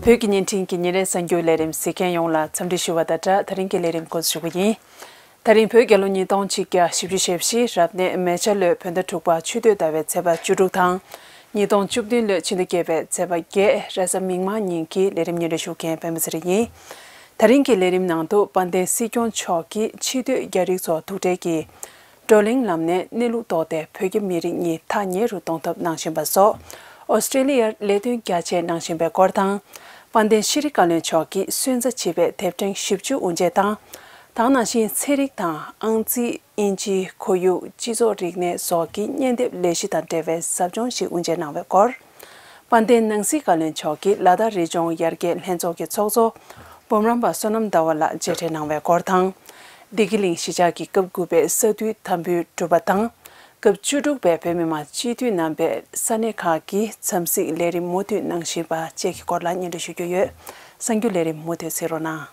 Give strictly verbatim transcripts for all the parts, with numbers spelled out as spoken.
བོད་ཀྱི་བརྙན་འཕྲིན་གྱི་ཉིན་རེའི་གསར་འགྱུར་ལས་རིམ་གཟིགས་མཁན་ཡོངས་ལ་འཚམས་འདྲི་ཞུ་བ་དང་སྦྲགས། ད་རིང་གི་ལས་རིམ་འགོ་འཛུགས་ཞུ་གི་ཡིན། ད་རིང་བོད་རྒྱལ་ལོ་ཉིས་སྟོང་ཆིག་བརྒྱ་བཞི་བཅུ་ཞེ་བཞི་རབ་གནས་མེ་བྱ་ལོའི་བོད་ཟླ་དྲུག་པ་ཆུ་སྟོད་ཟླ་བའི་ཚེས་པ་བཅུ་དྲུག་དང་། ཉིས་སྟོང་བཅུ་བདུན་ལོའི་ཕྱི་ཟླ་བརྒྱད་པའི་ཚེས་པ་བརྒྱད་རེས་གཟའ་མིག་དམར་ཉིན་གྱི་ལས་རིམ་སྙན་སྒྲོན་ཞུ་མཁན་པད་མ་ཚེ་རིང་ཡིན། ད་རིང་གི་ལས་རིམ་ནང་དུ་དཔལ་ལྡན་སྲིད་སྐྱོང་མཆོག་གིས་ཕྱི་སྡོད་རྒྱ་རིགས་ཚོ་ཐུག་འཕྲད་ཀྱིས། བགྲོ་གླེང་ལམ་ནས་གནས་ལུགས་རྟོགས་ཏེ་བོད་ཀྱི་མི་རིགས་གཉིས་ཐག་ཉེ་རུ་གཏོང་ཐབས་གནང་བཞིན་པ་སོགས། ཨོ་སི་ཀྲེ་ལི་ཡར་ལས་དོན་རྒྱ་ཆེ་གནང་བཞིན་པའི་སྐོར་དང་། དཔལ་ལྡན་ཤེས་རིག་བཀའ་བློན་མཆོག་གིས་སོན་རྩ་བྱིས་པའི་དེབ་ཕྲེང་བཞི་བཅུ་དབུ་འབྱེད་དང་། དེ་ནང་བཞིན་ཚན་རིག་དང་ཨང་རྩིས། དབྱིན་ཇི། ཁོར་ཡུག་སྤྱི་ཚོགས་རིག་གནས་སོགས་ཀྱི་སྙན་དེབ་ལས་གཞི་དང་འབྲེལ་བའི་ཟབ་སྦྱོང་ཞིག་དབུ་འབྱེད་གནང་བའི་སྐོར། དཔལ་ལྡན་ནང་སྲིད་བཀའ་བློན་མཆོག་གིས་ལ་དྭགས་རི་ལྗོངས་ཡར་རྒྱས་ལྷན་ཚོགས་ཀྱི་ཚོགས་གཙོ་འབུམ་རམས་པ་བསོད་ནམས་ཟླ་བ་ལགས་མཇལ་འཕྲད་གནང་བའི་སྐོར་དང་། བདེ་སྐྱིད་གླིང་གཞིས་ཆགས་ཀྱི་སྐབས་དགུ་པའི་ས་འཐུས་དམ་འབུལ་གྲུབ་པ་དང་། སྐབས་བཅུ་དྲུག་པའི་བོད་མི་མང་སྤྱི་འཐུས་རྣམ་པས་ས་གནས་ཁག་གི་འཚམས་གཟིགས་ལས་རིམ་མུ་མཐུད་གནང་བཞིན་པ་བཅས་ཀྱི་སྐོར་ལ་སྙན་སྒྲོན་ཞུ་རྒྱུ་ཡོད། གསར་འགྱུར་ལས་རིམ་མུ་མཐུད་གཟིགས་རོགས་གནང་།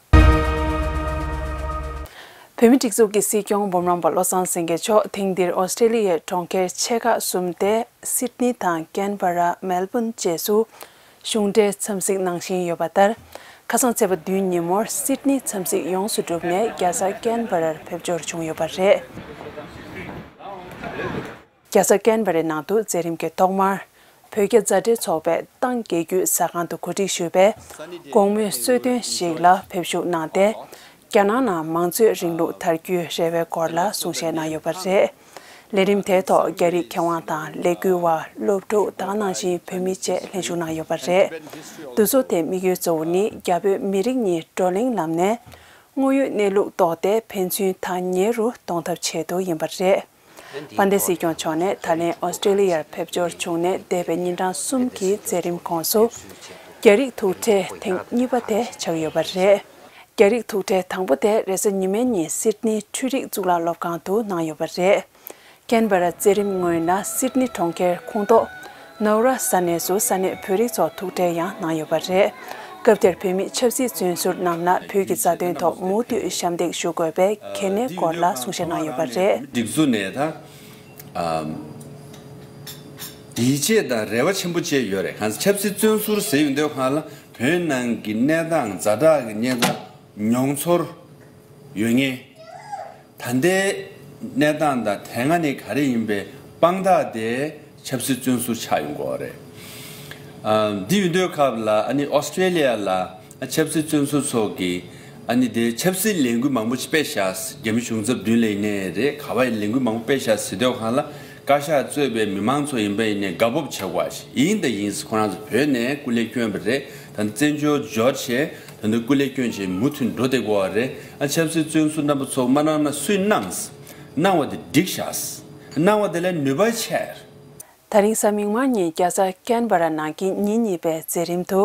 བོད་མིའི་སྒྲིག་འཛུགས་ཀྱི་སྲིད་སྐྱོང་འབུམ་རམས་པ་བློ་བཟང་སེང་གེ་མཆོག་ཐེངས་འདིར་ཨོ་སི་ཀྲེ་ལི་ཡའི་གྲོང་ཁྱེར་ཆེ་ཁག་གསུམ་སྟེ། སིད་ནི་དང་ཀན་བྷ་ར། མེལ་བྷོན་བཅས་སུ་གཞུང་འབྲེལ་འཚམས་གཟིགས་གནང་བཞིན་ཡོད་པ་ལྟར། ཁ་སང་ཚེས་པ་བདུན་ཉིན་མོར་སིད་ནི་འཚམས་གཟིགས་ཡོངས་སུ་གྲུབ་ནས་རྒྱལ་ས་ཀན་བྷ་རར་ཕེབས་འབྱོར་བྱུང་ཡོད་པ་རེད། རྒྱལ་ས་ཀན་བྷ་རའི་ནང་དུ་མཛད་རིམ་གྱི་ཐོག་མར། བོད་རྒྱ་མཛའ་འབྲེལ་ཚོགས་པའི་ཏང་རྒྱལ་རྒྱུད་ཟ་ཁང་དུ་གོ་སྒྲིག་ཞུས་པའི་དགོང་མོའི་གསོལ་སྟོན་ཞིག་ལ་ཕེབས་ཞུགས་གནང་སྟེ། རྒྱ་ནག་ནང་མང་གཙོའི་རིང་ལུགས་དར་རྒྱས་རེ་བའི་སྐོར་ལ་གསུང་བཤད་གནང་ཡོད་པ་རེད། ལས་རིམ་དེའི་ཐོག་རྒྱ་རིགས་མཁས་དབང་དང་ལས་འགུལ་བ། སློབ་ཕྲུག་དེ་ནང་བཞིན་བོད་མི་བཅས་ལྷན་ཞུགས་གནང་ཡོད་པ་རེད། འདུ་ཚོགས་དེའི་དམིགས་ཡུལ་གཙོ་བོ་ནི་རྒྱ་བོད་མི་རིགས་གཉིས་བགྲོ་གླེང་ལམ་ནས་དངོས་ཡོད་གནས་ལུགས་རྟོགས་ཏེ་ཕན་ཚུན་ཐག་ཉེ་རུ་གཏོང་ཐབས་ཆེད་དུ་ཡིན་པ་རེད། དཔལ་ལྡན་སྲིད་སྐྱོང་མཆོག་ནས་ད་ལན་ཨོ་སི་ཀྲེ་ལི་ཡར་ཕེབས་འབྱོར་བྱུང་ནས་འདས་པའི་ཉིན་གྲངས་གསུམ་གྱི་མཛད་རིམ་ཁོངས་སུ། རྒྱ་རིགས་ཐུག་འཕྲད་ཐེངས་གཉིས་པ་དེ་ཆགས་ཡོད་པ་རེད། རྒྱ་རིགས་ཐུག་འཕྲད་དང་པོ་དེ་རེས་གཟའ་ཉི་མའི་ཉིན་སིད་ནི་འཕྲུལ་རིག་གཙུག་ལག་སློབ་ཁང་དུ་གནང་ཡོད་པ་རེད། ཀན་བྷ་ར་མཛད་རིམ་སྔོན་ལ་སིད་ནི་གྲོང་ཁྱེར་ཁོངས་གཏོགས་ནོ་ར་ས་གནས་སུ་ས་གནས་བོད་རིགས་ཚོ་ཐུག་འཕྲད་ཡང་གནང་ཡོད་པ་རེད། སྐབས་དེར་བོད་མིས་ཆབ་སྲིད་བཙོན་ཟུར་རྣམས་ལ་བོད་ཀྱི་རྩ་དོན་ཐོག་མུ་མཐུད་ཞབས་འདེགས་ཞུ་དགོས་པའི་གལ་གནད་སྐོར་ལ་གསུང་བཤད་གནང་ཡོད་པ་རེད། སྒྲིག་འཛུགས་ནས་ད་ཡིད་ཆེས་དང་རེ་བ་ཆེན་པོ་བཅས་ཡོད་རེད། གང་ཟེར་ཆབ་སྲིད་བཙོན་ཟུར་ཟེར་ཡོང་དུས་སྒང་ལ་བོད་ནང་གི་གནས་སྟངས་ཛ་དྲག་གི་གནས་སྟངས་མྱོང་ཚོར་ཡོད་ངེས། ད་ལྟའི་གནས་སྟངས་དང་དེ་སྔ་ནས་ག་རེ་ཡིན་པའི་དཔང་རྟགས་དེ་ཆབ་སྲིད་བཙོན་ཟུར་ཆགས་ཡོང་གི་ཡོད་རེད། ཨ། འདི་ཡིན་དུས་སྐབས་ལ་ཨ་ནི་ཨོ་སི་ཀྲེ་ལི་ཡ་ལ་ཆབ་སྲིད་བཙོན་ཟུར་ཚོ་གིས་ཨ་ནི་དེ་ཆབ་སྲིད་ལས་འགུལ་མང་པོ་ཅིག་སྤེལ་ཤག་རྒྱ་མི་གཞུང་ཚབ་མདུན་ལ་ཡིན་ནའི་རེད། ག་པར་ལས་འགུལ་མང་པོ་སྤེལ་ཤག་ཟེར་དུས་སྒང་ལ། བཀའ་ཤག་གཙོས་པའི་མི་མང་ཚོ་ཡིན་པ་ཡིན་ནའི་དགའ་སྤོབས་བྱེད་དགོས་པ་ཞིག་ཡིན་དང་ཡིན། ཁོ་རང་ཚོ་བོད་ནས་སྐུ་ལས་བསྐྱོན་པ་རེད། ད་ནི་བཙན་བྱོལ་འབྱོར་བྱས་ད་ནི་སྐུ་ལས་བསྐྱོན་བྱས་མུ་མཐུད་འགྲོ་བསྡད་དགོས་པ་རེད། ཨ། ཆབ་སྲིད་བཙོན་ཟུར་རྣམ་པ་ཚོ་མ་གནང་ན་སུས་གནང་། གནང་བ་དེ་འགྲིག་ཤག་གནང་བ་དེ་ལས་ནུས་པ་ཆེ། ད་རིང་གཟའ་མིག་དམར་ཉིན་རྒྱལ་ས་ཀན་བྷ་ར་ནང་གི་ཉིན་གཉིས་པའི་མཛད་རིམ་དུ།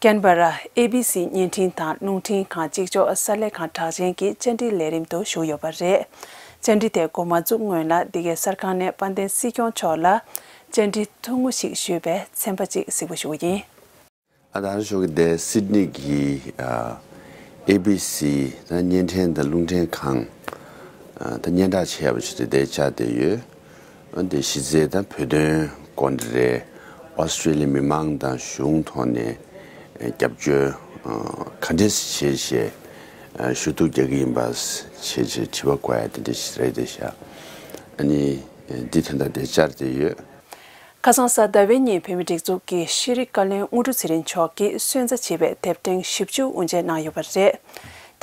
ཀན་བྷ་ར་ཨེ་བྷི་སི་བརྙན་འཕྲིན་དང་རླུང་འཕྲིན་ཁང་གཅིག་ལྕོགས་གསར་ལས་ཁང་གྲགས་ཅན་གྱི་བཅར་འདྲི་ལས་རིམ་དུ་ཞུགས་ཡོད་པ་རེད། བཅར་འདྲི་དེ་འགོ་མ་འཛུགས་སྔོན་ལ་འདི་གའི་གསར་ཁང་ནས་དཔལ་ལྡན་སྲིད་སྐྱོང་མཆོག་ལ་བཅར་འདྲི་ཐུང་ངུ་ཞིག་ཞུས་པའི་ཚན་པ་གཅིག་གཟིགས་པ་ཞུ་གི་ཡིན། ཨ། ད་རེས་ཞོགས་ཀྱི་དེ་སིད་ནི་གི་ཨ་ཨེ་བྷི་སི་ད་བརྙན་འཕྲིན་དང་རླུང་འཕྲིན་ཁང་ཨ་ད་སྙན་གྲགས་ཆེ་བ་ཞིག་དེ་དེ་བཅར་བསྡད་ཡོད། འོན་ཏེ་གཞི་རྩའི་ད་བོད་དོན་སྐོར་འདི་རེད། ཨོ་སི་ཀྲེ་ལི་ཡའི་མི་མང་དང་གཞུང་ཐོག་ནས་རྒྱབ་སྐྱོར་ག་འདྲས་བྱས་བྱས་ཞུ་གཏུག་རྒྱག་གི་ཡིན་པ་བྱས་བྱས་དྲི་བ་བཀོད་ཡ་དེ་འདྲས་ཞིག་རེད་བསྡད་ཤག་ཨ་ནི་འདི་ད་ལྟ་དེ་བཅར་བསྡད་ཡོད། ཁ་སང་གཟའ་ཟླ་བའི་ཉིན་བོད་མིའི་སྒྲིག་འཛུགས་ཀྱི་ཤེས་རིག་བཀའ་བློན་དངོས་གྲུབ་ཚེ་རིང་མཆོག་གིས་སོན་རྩ་བྱིས་པའི་དེབ་ཕྲེང་བཞི་བཅུ་དབུ་འབྱེད་གནང་ཡོད་པ་རེད།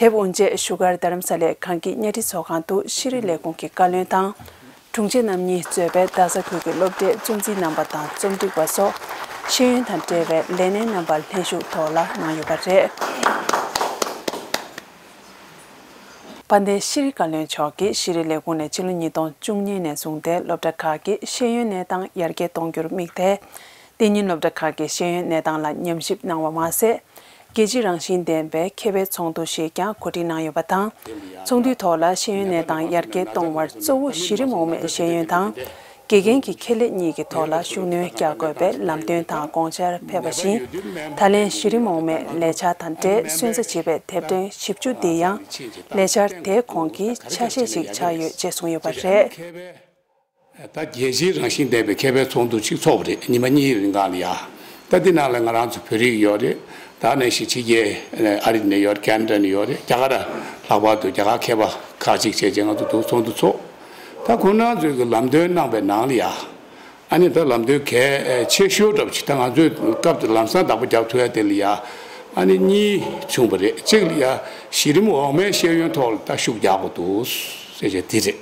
དེབ་དབུ་འབྱེད་བཞུགས་སྒར་རྡ་རམ་ས་ལའི་གངས་སྐྱིད་གཉའ་ཁྲི་ཚོགས་ཁང་དུ་ཤེས་རིག་ལས་ཁུངས་ཀྱི་བཀའ་བློན་དང་། དྲུང་ཆེ་རྣམ་གཉིས་གཙོས་པའི་རྡ་ས་ཁུལ་གྱི་སློབ་གྲྭའི་གཙོ་འཛིན་རྣམ་པ་དང་རྩོམ་སྒྲིག་པ་སོགས་ཤེས་ཡོན་དང་འབྲེལ་བའི་ལས་སྣེ་རྣམ་པ་ལྷན་ཞུགས་ཐོག་ལ་གནང་ཡོད་པ་རེད། དཔལ་ལྡན་ཤེས་རིག་བཀའ་བློན་མཆོག་གིས་ཤེས་རིག་ལས་ཁུངས་ནས་ཕྱི་ལོ་ཉིས་སྟོང་བཅུ་གཉིས་ནས་བཟུང་སྟེ་སློབ་གྲྭ་ཁག་གི་ཤེས་ཡོན་གནས་སྟངས་ཡར་རྒྱས་གཏོང་རྒྱུར་དམིགས་ཏེ། འདི་ཉིན་སློབ་གྲྭ་ཁག་གི་ཤེས་ཡོན་གནས་སྟངས་ལ་ཉམས་ཞིབ་གནང་བ་མ་ཟད། རྒྱལ་སྤྱི་རང་བཞིན་ལྡན་པའི་མཁས་པའི་ཚོགས་འདུ་ཞིག་ཀྱང་གོ་སྒྲིག་གནང་ཡོད་པ་དང་། ཚོགས་འདུའི་ཐོག་ལ་ཤེས་ཡོན་གནས་སྟངས་ཡར་རྒྱས་གཏོང་བར་གཙོ་བོ་གཞི་རིམ་འོག་མའི་ཤེས་ཡོན་དང་། དགེ་རྒན་གྱི་ཁེ་ལས་གཉིས་ཀྱི་ཐོག་ལ་ཤུགས་སྣོན་རྒྱག་དགོས་པའི་ལམ་སྟོན་དང་དགོངས་འཆར་ཕེབས་པ་བཞིན། ད་ལན་གཞི་རིམ་འོག་མའི་ལས་འཆར་དང་འབྲེལ་སོན་རྩ་བྱིས་པའི་དེབ་ཕྲེང་བཞི་བཅུ་འདི་ཡང་ལས་འཆར་དེ་ཁོངས་ཀྱི་ཆ་ཤས་ཤིག་ཆགས་ཡོད་ཅེས་གསུངས་ཡོད་པ་རེད། ད་རྒྱལ་སྤྱིའི་རང་བཞིན་ལྡན་པའི་མཁས་པའི་ཚོགས་འདུ་ཅིག་ཚོགས་པ་རེད། ཉི་མ་གཉིས་རིང་གང་ལ་ཡ། ད་འདི་ནང་ལ་ང་རང་ཚོ་བོད་རིགས་ཡོད་རེད། ད་ནང་བཞིན་ཕྱི་རྒྱལ་ཨ་རི་ནས་ཡོད་རེད། ཁེ་ན་ཌ་ནས་ཡོད་རེད། རྒྱ་གར་ལྷག་པར་དུ་རྒྱ་གར་མཁས་པ་ཁག་ཅིག་བྱས་རྗེས་ང་ཚོ་འདུག་ཚོགས་འདུ་ཚོགས། ད་ཁོང་རྣམ་ཚོས་ཀྱི་ལམ་སྟོན་གནང་པའི་ནང་ལ་ཡ། ཨ་ནི་ད་ལམ་སྟོན་གལ་ཆེ་ཤོས་འདྲ་པོ་ཅིག་ད་ང་ཚོས་སྐབས་དེ་ལམ་སང་བདག་པོ་རྒྱག་ཐུབ་ཡ་དེ་ལ་ཡ། ཨ་ནི་གཉིས་བྱུང་བ་རེད། གཅིག་ལ་ཡ་གཞི་རིམ་འོག་མའི་ཤེས་ཡོན་ཐོག་ལ་ད་ཤུགས་རྒྱག་དགོས་འདུག་ཟེར་བྱས་དེ་རེད།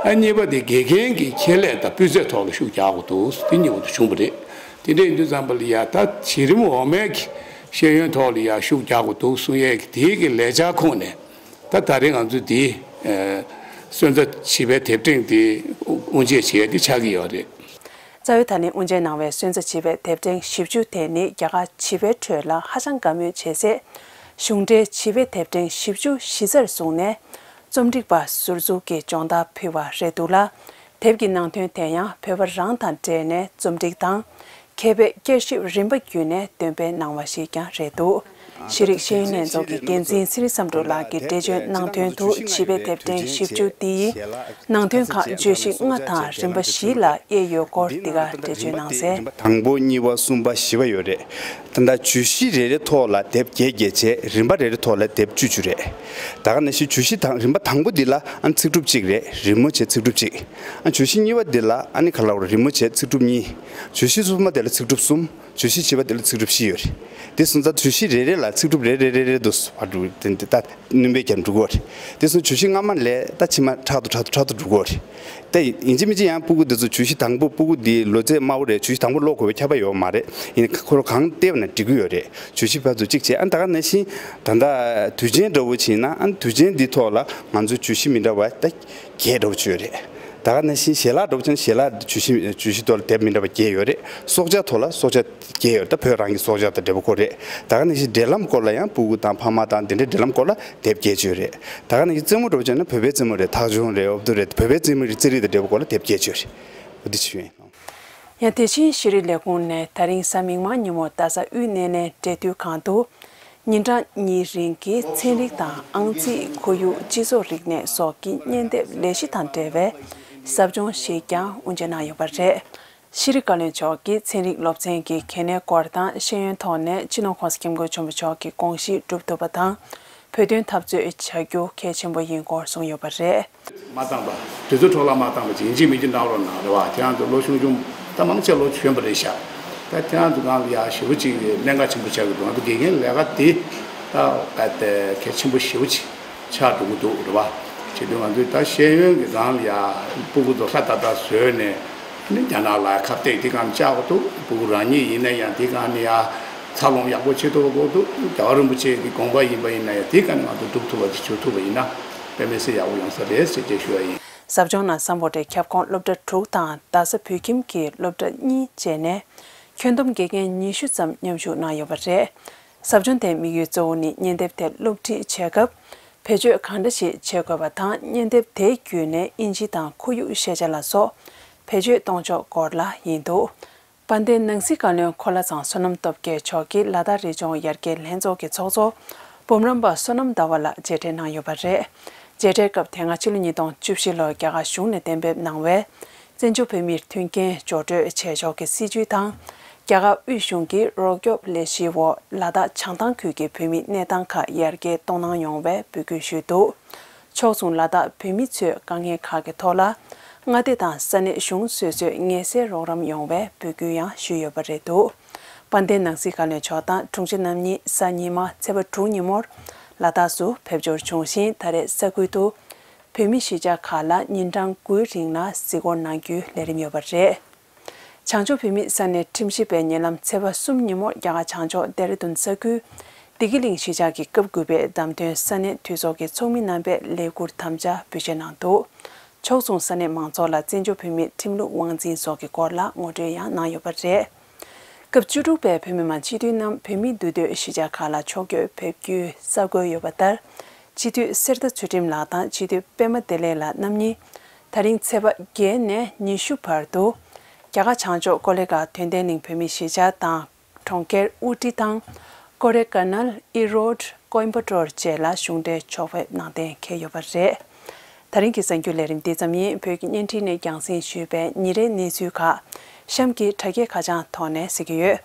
ཨ་གཉིས་པ་དེ་དགེ་རྒན་གྱི་ཁྱད་ལས་དང་སྤུས་ཚད་ཐོག་ལ་ཤུགས་རྒྱག་དགོས་འདུག་དེ་གཉིས་པོ་དེ་བྱུང་བ་རེད། དེ་འདྲ་ཡིན་དུས་ཙམ་པ་ལ་ཡ་ད་གཞི་རིམ་འོག་མའི་གི་ཤེས་ཡོན་ཐོག་ལ་ཡ་ཤུགས་རྒྱག་དགོས་འདུག་གསུང་ཡས་ཀྱི་དེའི་གི་ལས་འཆར་ཁོངས་ནས། ད་ད་རེས་ང་ཚོས་འདི་ཨ་སོན་རྩ་བྱིས་པའི་དེབ་ཕྲེང་འདི་དབུ་འབྱེད་བྱེད་ཡ་འདི་ཆགས་ཀྱི་ཡོད་རེད། རྩ་བའི་ད་ནི་དབུ་འབྱེད་གནང་བའི་སོན་རྩ་བྱིས་པའི་དེབ་ཕྲེང་བཞི་བཅུ་དེ་ནི་རྒྱ་གར་བྱིས་པའི་ཁྲོད་ལ་ཧ་ཅང་དགའ་མོས་བྱེད་སའི་གཞུང་འབྲེལ་བྱིས་པའི་དེབ་ཕྲེང་བཞི་བཅུ་གཞི་རྩར་བཟུང་ནས་རྩོམ་སྒྲིག་པ་ཟུར་འཛུགས་ཀྱིས་སྦྱོང་བརྡར་ཕུལ་བ་རེད་འདུག་ལ། དེབ་ཀྱི་ནང་དོན་དེ་ཡང་བོད་པ་རང་དང་འབྲེལ་ནས་རྩོམ་སྒྲིག་དང་། མཁས་པས་བསྐྱར་ཞིབ་རིམ་པ་བརྒྱུད་ནས་འདོན་སྤེལ་གནང་བ་ཞིག་ཀྱང་རེད་འདུག་ཤེས་རིག་ཤེས་ཡོན་ལྷན་ཚོགས་ཀྱི་འགན་འཛིན་ཚེ་རིང་བསམ་གྲུབ་ལགས་ཀྱིས་འགྲེལ་བརྗོད་གནང་དོན་དུ་བྱིས་པའི་དེབ་ཕྲེང་བཞི་བཅུ་འདིའི་ནང་དོན་ཁག་བརྗོད་གཞི་ལྔ་དང་རིམ་པ་བཞི་ལ་དབྱེ་ཡོད་སྐོར་འདི་ག་འགྲེལ་བརྗོད་གནང་གསལ། དང་པོ་གཉིས་པ་གསུམ་པ་བཞི་པ་ཡོད་རེད། ད་ལྟ་བརྗོད་གཞི་རེ་རེ་ཐོག་ལ་དེབ་བརྒྱད་བརྒྱད་བྱས། རིམ་པ་རེ་རེ་ཐོག་ལ་དེབ་བཅུ་བཅུ་རེད། ད་ག་ནང་བཞིན་བརྗོད་གཞི་དང་རིམ་པ་དང་པོ་འདི་ལ་ཨ་ནི་ཚིག་གྲུབ་གཅིག་རེད། རི་མོ་བྱས་ཚིག་གྲུབ་གཅིག་ཨ་བརྗོད་གཞི་གཉིས་པ་འདི་ལ་ཨ་ནི་ག་ལབ་རེད། རི་མོ་བྱས་ཚིག་གྲུབ་གཉིས། བརྗོད་གཞི་གསུམ་པ་དེ་ལ་ཚིག་གྲུབ་གསུམ། བརྗོད་གཞི་བཞི་པ་དེ་ལ་ཚིག་གྲུབ་བཞི་ཡོད་རེད། དེ་སོང་ཙང་བརྗོད་གཞི་རེ་རེ་ལ་ཚིག་གྲུབ་རེ་རེ་རེ་རེ་འདུག་བར་འགྲོ་དེ་འདི་ལྟ་སྣོན་པ་རྒྱབ་འགྲོ་གི་ཡོད་རེད། དེ་སོང་བརྗོད་གཞི་སྔ་མ་ལས་ད་ཕྱི་མ་ཕྲག་ཏུ་ཕྲག་ཏུ་ཕྲག་ཏུ་འགྲོ་གི་ཡོད་རེད། ད་ཡིན་གཅིག་མིན་གཅིག་ཡང་སྤུ་གུ་འདི་ཚོ་བརྗོད་གཞི་དང་པོ་སྤུ་གུ་འདི་ལོ་ཚད་དམའ་བོ་རེད། བརྗོད་གཞི་དང་པོ་ཀློག་དགོས་པའི་ཁྱབ་པ་ཡོད་མ་རེད། ཡིན་ནའི་ཁོ་རང་གང་བལྟས་པ་ན་འགྲིག་གི་ཡོད་རེད། བརྗོད་གཞི་ཕར་ཚུར་གཅིག་བྱས། ཨ་ད་ག་ནང་བཞིན་ད་ལྟ་དུས་ཆེན་འདྲ་བོ་བྱས་ན་ཨ་དུས་ཆེན་འདི་ཐོག་ལ་ང་ཚོ་བརྗོད་གཞི་མི་འདྲ་བ་ད་བརྒྱད་འདྲ་བོ་ཅིག་ཡོད་རེད། ད་ག་ནང་བཞིན་ཞལ་ལག་འདྲ་བོ་བྱས་ན་ཞལ་ལག་བརྗོད་གཞི་བརྗོད་གཞི་ཐོག་ལ་དེབ་མི་འདྲ་བ་བརྒྱད་ཡོད་རེད། སྲོག་ཆགས་ཐོག་ལ་སྲོག་ཆགས་བརྒྱད་ཡོད་རེད། ད་བོད་རང་གི་སྲོག་ཆགས་དང་འབྲེལ་བ་ཁོ་རེད། ད་ག་ནང་བཞིན་འབྲེལ་ལམ་སྐོར་ལ་ཡང་སྤུ་གུ་དང་ཕ་མ་དང་དེ་འདྲའི་འབྲེལ་ལམ་སྐོར་ལ་དེབ་བརྒྱད་ཅིག་ཡོད་རེད། ད་ག་ནང་བཞིན་རྩེད་མོ་འདྲ་བོ་བྱས་ན་བོད་པའི་རྩེད་མོ་རེད། ཐག་ཆོད་རེད། ཨོབ་ཏོ་རེད། བོད་པའི་རྩེད་མོ་རེད། རྩེད་རིགས་དང་འབྲེལ་བ་སྐོར་ལ་དེབ་བརྒྱད་ཅིག་ཡོད་རེད། འོ་དེ་ཅིག་ཡིན། ཡང་དེ་བཞིན་ཤེས་རིག་ལས་ཁུངས་ནས་ད་རིང་གཟའ་མིག་དམར་ཉིན་མོ་རྡ་ས་དབུས་སྣེ་ལེན་འབྲེལ་མཐུད་ཁང་དུ་ཉིན་གྲངས་གཉིས་རིང་གི་ཚན་རིག་དང་ཨང་རྩིས། ཁོར་ཡུག་སྤྱི་ཚོགས་རིག་གནས་སོགས་ཀྱི་བརྙན་དེབ་ལས་གཞི་དང་འབྲེལ་བའི་ཟབ་སྦྱོང་ཞིག་ཀྱང་དབུ་འབྱེད་གནང་ཡོད་པ་རེད། ཤེས་རིག་བཀའ་བློན་མཆོག་གིས་ཚན་རིག་སློབ་ཚན་གྱི་གལ་གནད་སྐོར་དང་ཤེས་ཡོན་ཐོག་ནས་སྤྱི་ནོར་༸གོང་ས་༸སྐྱབས་མགོན་ཆེན་པོ་མཆོག་གི་དགོངས་གཞི་སྒྲུབ་ཐུབ་པ་དང་། བོད་དོན་འཐབ་རྩོད་བྱ་རྒྱུ་གལ་ཆེན་པོ་ཡིན་སྐོར་གསུངས་ཡོད་པ་རེད། མ་བཏང་པ། དུས་ཚོད་འཕྲོ་བརླག་མ་བཏང་པ་ཅིག་ཡིན་གཅིག་མིན་གཅིག་གནང་རོགས་གནང་། རེད་བ། དེ་ཡང་དུ་ལོ་ཆུང་ཆུང་ད་མང་ཆེ་ལོ་གཞོན་པ་རེད་ཤག་ད་དེ་ཡང་དུ་གང་ལ་ཡ་ཞེ་པོ་ཅིག་གནད་འགག་ཆེན་པོ་ཆགས་ཀྱི་འདུག་ང་ཚོ་དགེ་རྒན་ལས་ཀ་དེ་ད་གལ་ཆེན་པོ་ཞེ་པོ་ཅིག་ཆགས་འགྲོ་གི་འདུག་རེད་བ། བྱེད་དུས་ང་ཚོས་ད་ཤེས་ཡོན་གྱི་སྒང་ལ་ཡ་སྤུ་གུ་ཚོ་ལྷ་ད་ལྟ་བཟོས་ནས་ནི་རྒྱ་ནག་ལ་ཁ་གཏད་དེ་གང་བཅག་གི་འདུག་སྤུ་གུ་རང་ཉིད་ཡིན་ན་ཡང་དེ་གང་ནས་ཡ་འཚར་ལོངས་ཡག་པོ་བྱེད་ཐུབ་དགོས་འདུག་རྒྱལ་བ་རིན་པོ་ཆེ་གི་དགོངས་པ་ཡིན་པ་ཡིན་ན་ཡང་དེ་གང་ནས་ང་ཚོ་སྒྲུབ་ཐུབ་པ་ཅིག་བྱེད་ཐུབ་པ་ཡིན་ན་དཔེ་མི་སྲིད་ཡག་པོ་ཡོང་ས་རེད་ཟེར་ཅེས་ཞུ་བ་ཡིན། ཟབ་སྦྱོང་ནང་སམ་བྷོ་ཊའི་ཁྱབ་ཁོངས་སློབ་གྲྭ་དྲུག་དང་རྡ་ས་བོད་ཁྱིམ་གྱི་སློབ་གྲྭ་གཉིས་བཅས་ནས་ཁྱོན་བསྡོམས་དགེ་རྒན་ཉི་ཤུ་ཙམ་མཉམ་ཞུགས་གནང་ཡོད་པ་རེད། ཟབ་སྦྱོང་དེའི་དམིགས་ཡུལ་གཙོ་བོ་ནི་བརྙན་དེབ་དེ་སློབ་ཁྲིད་བྱེད་སྐབས་བེད་སྤྱོད་གང་འདྲ་ཞིག་བྱེད་དགོས་པ་དང་། བརྙན་དེབ་དེ་བརྒྱུད་ནས་དབྱིན་ཇི་དང་ཁོར་ཡུག་ཤེས་བྱ་ལ་སོགས་བེད་སྤྱོད་གཏོང་ཕྱོགས་སྐོར་ལ་ཡིན་འདུག་དཔལ་ལྡན་ནང་སྲིད་བཀའ་བློན་གོ་ལ་ཚང་བསོད་ནམས་སྟོབས་རྒྱལ་མཆོག་གིས་ལ་དྭགས་རི་ལྗོངས་ཡར་རྒྱས་ལྷན་ཚོགས་ཀྱི་ཚོགས་གཙོ་འབུམ་རམས་པ་བསོད་ནམས་ཟླ་བ་ལགས་མཇལ་འཕྲད་གནང་ཡོད་པ་རེད། མཇལ་འཕྲད་སྐབས་དེ་སྔ་ཕྱི་ལོ་ཉིས་སྟོང་བཅུ་བཞི་ལོར་རྒྱ་གར་གཞུང་ནས་གཏན་འབེབས་གནང་བའི་བཙན་བྱོལ་བོད་མིའི་མཐུན་རྐྱེན་སྦྱོར་སྤྲོད་བྱེད་ཕྱོགས་ཀྱི་སྲིད་ཇུས་དང་། རྒྱ་གར་དབུས་གཞུང་གི་རོགས་སྐྱོབ་ལས་གཞིའི་འོག་ལ་དྭགས་བྱང་ཐང་ཁུལ་གྱི་བོད་མིའི་གནས་སྟངས་ཁག་ཡར་རྒྱས་གཏོང་གནང་ཡོང་བའི་འབོད་སྐུལ་ཞུས་འདུག་ཕྱོགས་མཚུངས་ལ་དྭགས་བོད་མི་ཚོས་དཀའ་ངལ་ཁག་གི་ཐོག་ལ་མངའ་སྡེ་དང་ས་གནས་གཞུང་སོ་སོས་ངལ་སེལ་རོགས་རམ་ཡོང་བའི་འབོད་སྐུལ་ཡང་ཞུས་ཡོད་པ་རེད་འདུག་དཔལ་ལྡན་ནང་སྲིད་བཀའ་བློན་མཆོག་དང་དྲུང་ཆེ་རྣམ་གཉིས་གཟའ་ཉི་མ་ཚེས་པ་དྲུག་ཉིན་མོར་ལ་དྭགས་སུ་ཕེབས་འབྱོར་བྱུང་ཞིང་། ད་རེས་ས་ཁུལ་དུ་བོད་མི་གཞིས་ཆགས་ཁག་ལ་ཉིན་གྲངས་དགུའི་རིང་ལ་གཟིགས་སྐོར་གནང་རྒྱུའི་ལས་རིམ་ཡོད་པ་རེད། བྱང་ཕྱོགས་བོད་མིའི་ས་གནས་ཁྲིམས་ཞིབ་པས་ཉེ་ལམ་ཚེས་པ་གསུམ་ཉིན་མོར་རྒྱ་གར་བྱང་ཕྱོགས་ལྡེ་ར་ལྡུན་ས་ཁུལ་བདེ་སྐྱིད་གླིང་གཞིས་ཆགས་ཀྱི་སྐབས་དགུ་པའི་བདམས་ཐོན་ས་གནས་འཐུས་ཚོགས་ཀྱི་ཚོགས་མི་རྣམ་པས་ལས་འཁུར་དམ་བཅའ་འབུལ་བཞེས་གནང་འདུག་ཕྱོགས་མཚུངས་ས་གནས་མང་ཚོགས་ལ་བཙན་བྱོལ་བོད་མིའི་ཁྲིམས་ལུགས་དབང་འཛིན་སོགས་ཀྱི་སྐོར་ལ་ངོ་སྤྲོད་ཡང་གནང་ཡོད་པ་རེད། སྐབས་བཅུ་དྲུག་པའི་བོད་མི་མང་སྤྱི་འཐུས་རྣམས་བོད་མིའི་འདུས་སྡོད་གཞིས་ཆགས་ཁག་ལ་ཕྱོགས་བསྐྱོད་ཕེབས་རྒྱུའི་གསར་འགོད་ཡོད་པ་ལྟར། སྤྱི་འཐུས་གསེར་རྟ་ཚུལ་ཁྲིམས་ལགས་དང་སྤྱི་འཐུས་པད་མ་བདེ་ལེགས་ལགས་རྣམ་གཉིས་ད་རིང་ཚེས་པ་བརྒྱད་ནས་ཉི་ཤུ་བར་དུ་རྒྱ་གར་བྱང་ཕྱོགས་ཀོ་ལེ་གྷལ་དོན་ལྡན་གླིང་བོད་མིའི་གཞིས་ཆགས་དང་གྲོང་ཁྱེར་ཨུ་ཏི་དང་། ཀོ་ཌེ་ཀ་ནལ། ཨི་རོཌ། ཀོ་ཨིམ་པ་ཏོར་བཅས་ལ་གཞུང་འབྲེལ་ཕྱོགས་ཕེབས་གནང་གཏན་འཁེལ་ཡོད་པ་རེད། ད་རིང་གི་གསར་འགྱུར་ལས་རིམ་འདི་ཙམ་ཡིན། བོད་ཀྱི་བརྙན་འཕྲིན་ནས་རྒྱང་སྲིང་ཞུས་པའི་ཉིན་རེའི་གནས་ཚུལ་ཁག་གཤམ་གྱི་དྲ་རྒྱའི་ཁ་བྱང་ཐོག་ནས་གཟིགས་ཀྱི་ཡོད།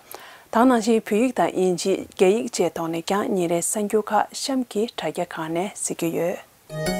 ད་ག་ནང་བཞིན་བོད་ཡིག་དང་དབྱིན་ཇི། རྒྱ་ཡིག་བཅས་ཐོག་ནས་ཀྱང་ཉིན་རེའི་གསར་འགྱུར་ཁག་གཤམ་གྱི་དྲ་རྒྱ་ཁག་ནས་གཟིགས་ཀྱི་ཡོད།